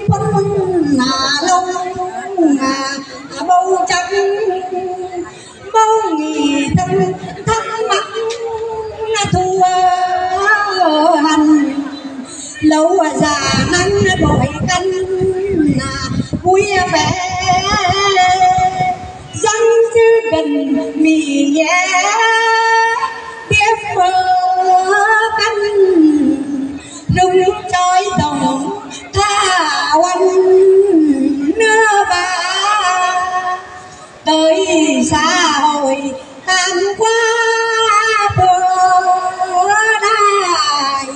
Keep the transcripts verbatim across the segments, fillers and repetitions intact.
Pôn nả lông, à, bâu chăm, bâu nghỉ thăng, thăng mắc, à, thua hẳn. Lâu già nắng bội căn, à, vui vẻ. Dăng chư gần mì nhé, biết mơ căn, rung trói dòng tha uân nưa ba. Tới xã hội tan qua bữa đại.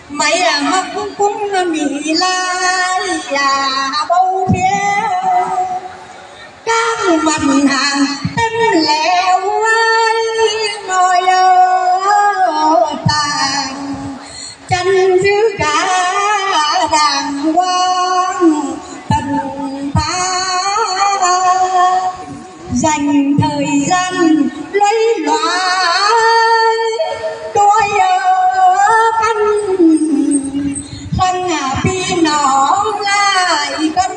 Mày à, mắc cũng mì lai à, bầu phiêu. Các mặt hàng tâm lẻo ai, ngồi ở bàn. Chân giữ cả đàng hoàng, tần phá. Dành thời gian lấy loại đôi ở căn. Thăng à, pi nọ lại căn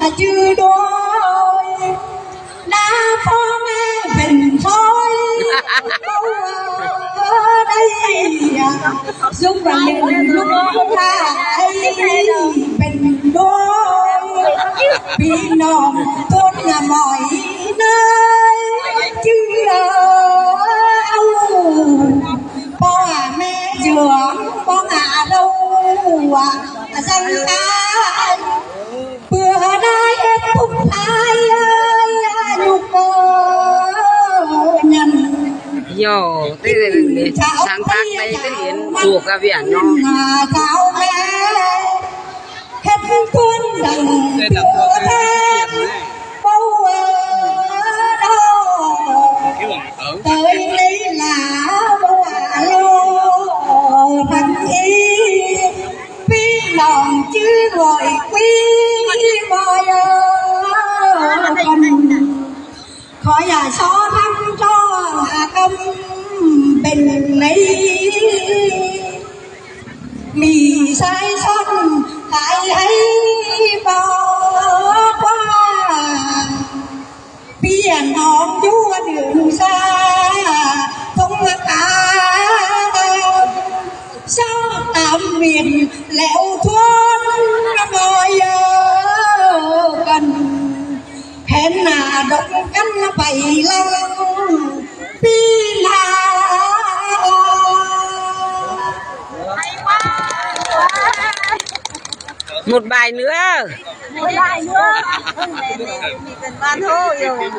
à, chứ đôi. Đa pho mẹ bình thôi. Câu ở đây à, xung quanh mình lúc hai bình đôi. Pi nọ tuôn là mọi nơi. Chứ ở đâu, po à mẹ dưỡng, po ngả đâu à, răng ta. Bữa nay hết phúc thái ơi, nhục nhằn. Yo, tê, sáng tác đây, tê, hiến thuộc ra viện nó. Chào mẹ, hết tuôn đằng bố thêm, bố ở đâu. Tới đây là bố alo, thằng y. Pi nòng chư gọi quý, pi boi ơ con. Khỏi à so thăm cho à công bình lý. Mì sai sót, hãy hãy bỏ qua. Biển hòm chúa đường xa, thông cả sao tạm biệt lẻo thôn, môi ơ cần hẹn là độc căn bảy lăng pi la. Một bài nữa. Một bài nữa. Mì cần ban hô rồi.